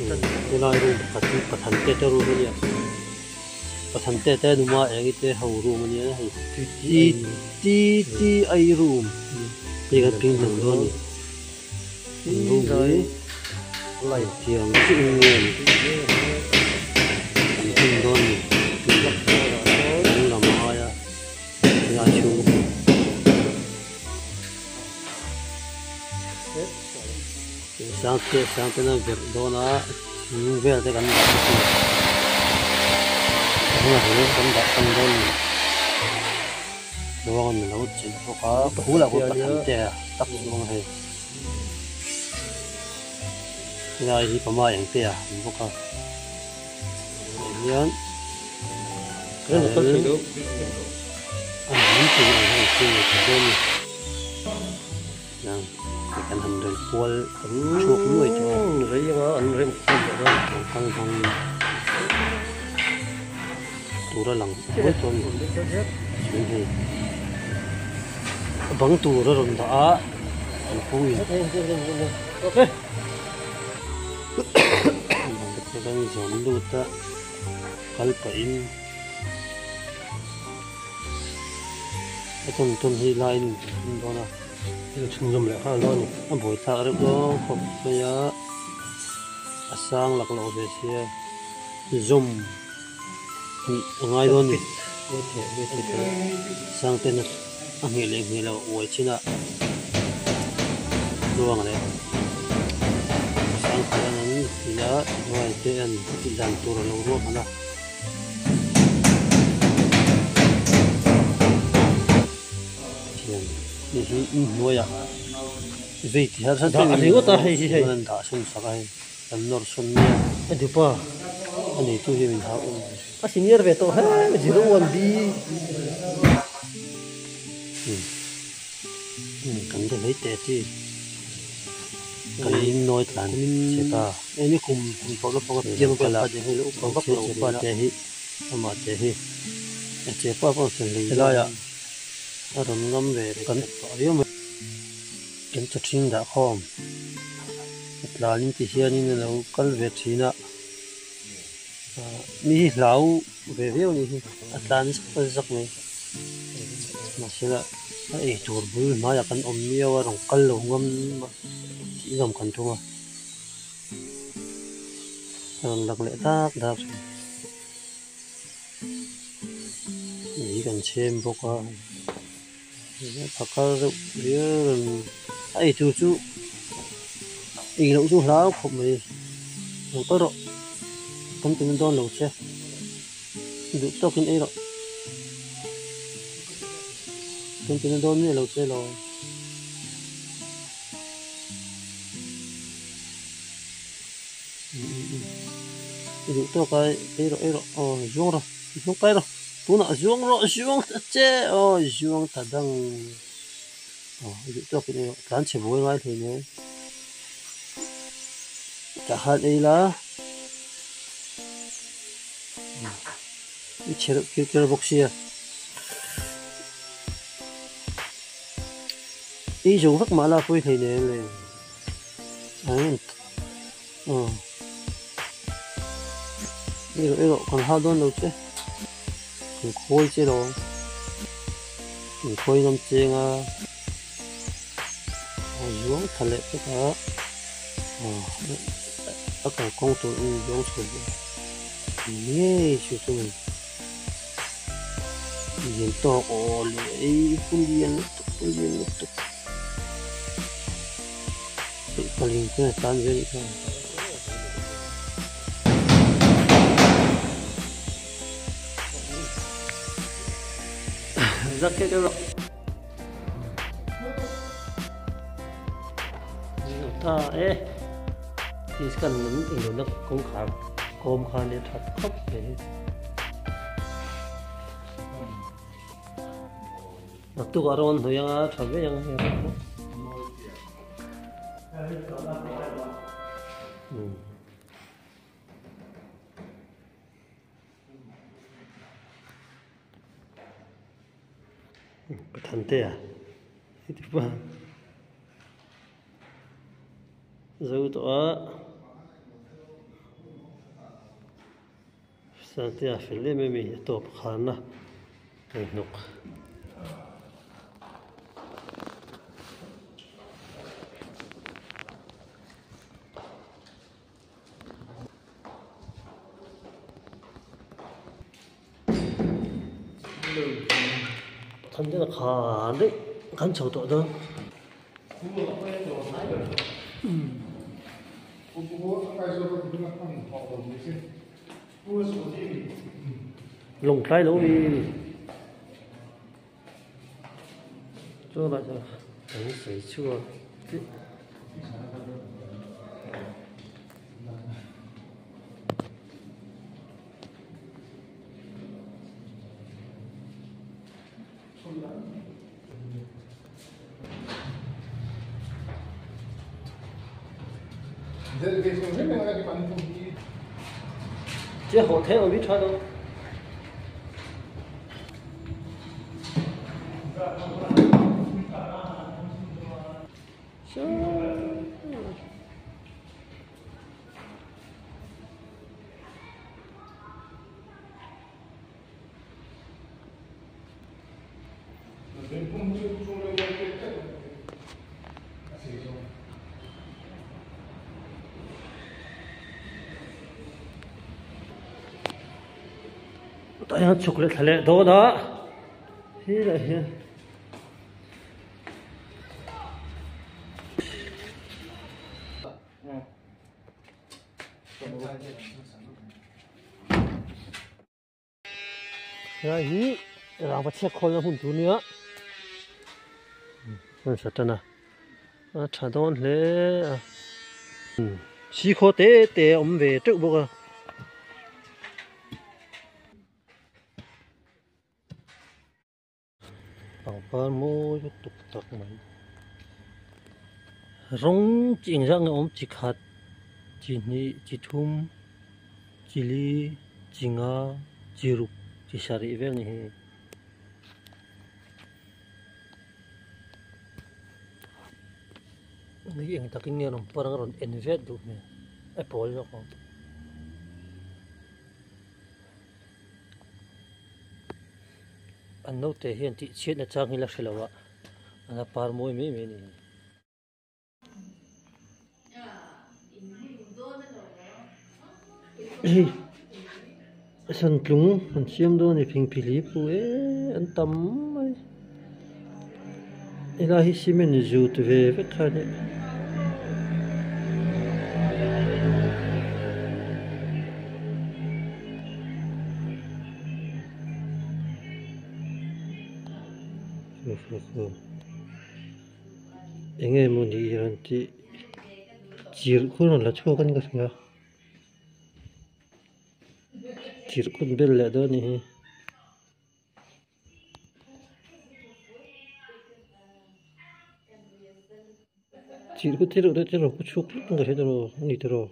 Helai room pakhat hi pathan te te room a nia pathan te te numa eng i te ho room a nia hei T T I room hei kan ping hnam dawn a ni an room hi tiang chiah in nge ni an hmun dawn a ni chung lam aia helai chhung. Sangte sangte na verh dawn a thing vel te kan dah bawk a ni a hnungah hian kan dah tang dawn a ni ruang an lo chilh bawk a phul ah pawh pathan te tak chu a awm hei helai hi pama eng te a awm bawk a tah hian an hlim thei ang hian an thil nei thei dawn a ni. Kan han rel kual chhuak nuai tawh a. Rei anga an rem khawm leh dawn. An kal dang tur a lang nuai tawh a ni. Chuan hei a bang tur a rawn dah a an pu in. Bang te kan zawm lut a kal pahin. A tawn tawn hi laiin in hum dawn a thil chhunzawm leh nghal dawn a ni. A buai thlak reuh dawn khawp mai a a sang lak loh ve sia zawm hnih a ngai dawn a ni sang ten a ngheh leh ngheh loh uai chin a tluang leh sang te an ti a hnuai te an tih dan tur a lo ruahman a. Thian hei hi inhnuaiah vei ti har dah ringawt a hei hi hei an dah sawn sak a hei an nawr sawn mai a a dupa a neitu hi min hau em a senior ve tawh hle mai 01 B kan de hlei teh chi kan nawi tlan che ta. Eng kum kum tawh lampang a piang vel kha hei lo upa vak lo chepa te hi amah te hi a chepa pawh fel hlei helaiah a rawn ngam ve kan tawh viau mai kan chaw ṭhing dah khawm a tlanin ti hianin a lo kal ve ṭhin a mi hi hlau ve viau a nih hi a tlan zak zak mai mahse a eitur bul hmaiah kan awm miau a rawn kal lo ngam tih zawm kan tum a. A rawn lang leh dak dak thin lei kan chhem bawk a phakar deuh riau rawn a eitur chu ei loh chu hlau khawp mai lo kal rawh kan tum dawn lo che duh tawkin ei rawh kan tum dawn miah lo che lo. I duh tawk a ei rawh ei rawh aw zuang rawh zuang kai rawh tunah zuang rawh zuang ta che aw zuang ta dang aw i duh tawkin ei rawh tlan chhe buai ngai hlei nen tah khan ei la i chhe reuh kir ker bawk sia. Ei zo vek mah la pawi hlei nen le aw ei rawh ei rawh kan hau dawn lo che kan khawi che lo kan khawi ngam cheng a a zuang tha leh vek a aw a kalkawng tur a inzuang chho leh ngei chu chu a ni. Lian tawk aw leh ei pu lian lutuk pu lian lutuk theih paling te a tan ve anih kha. Zak kek erawh. Ta e. Tiskan lam englo na kawngkhar kawm kha nia that khawp mai. Naktuk ah rawn hnawih anga tha ve ang hei rawh pawh. Pathan te a heti pa zo tawh a. Santia fel em em a ni a tawp kharna hnahnawk. Thandela khar daih kan chho tawh dawn. Lawng tlai lo hi chu lah chu kan sawi chhuak chiah. Che hawh thei awm hi tha lo. Tah hian chhuk leh thla leh dawn a helaiah hian. Helai hi rangva chhiat khawlna hmun tur nia hmun sa tan a a tha dawn hle a sikhaw te te a awm ve teuh bawk a. Pangpar mawi lutuk tak mai rawng chi engzah nge awm chi khat chi hnih chi thum chi li chi nga chi ruk chi sarih vel ni hi ni eng takin nge rawn par ang a rawn en vet duh hmel a pawl zawk ang. An naute hian tih chhiatna chang hi la hre lo a, an la par mawi mai mai a ni. Hei santlung an siam dawn a ni phingphili pu e an tam mai helai hi cement zut ve vek kha a nia. Enge maw ni rawn tih chirh khur rawn la chhuak a ni ka hria chirh khur bel leh dawn a nih hi. Chirh khu thil reuh te rawn pu chhuak vek ka hria tawh lo a ni tawh lo.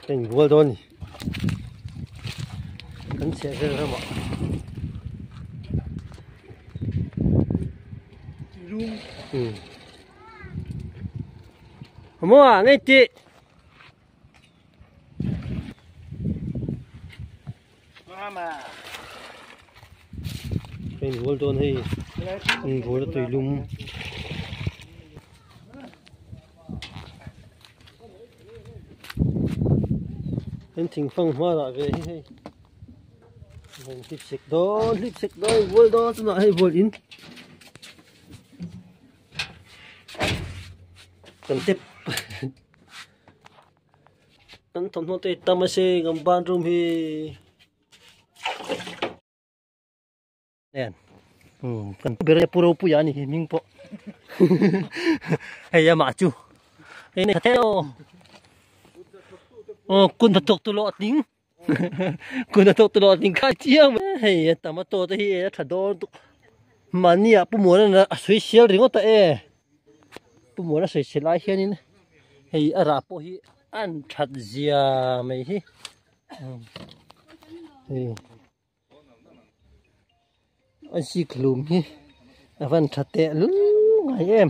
Ka inbual dawn a ni kan chheh vel ramah maw ah ngei tih ka inbual dawn hei inbual a tuilum. Heng thingfang hma lah ve hi hei heng hlip sek dawn hlip sek dawn bual dawn tunah hei bual in kan tep kan thawmhnaw te tam a se kan bathroom hi. Nen. Kan pu ber pu ropuia a ni hi hming pawh hei amah chu hei nei tha aw aw kun hnathawk tu lawh tling kun hnathawk tu lawh tling kha chiang mai hei a tomato te hi a tha dawn tuk mahni ah pu muana a sawi sial ringawt a e pu muana sawi sial lai hianin hei a rah pawh hi an that zia mai hi hei. A zik hlum hi a van tha teh lul ngai em.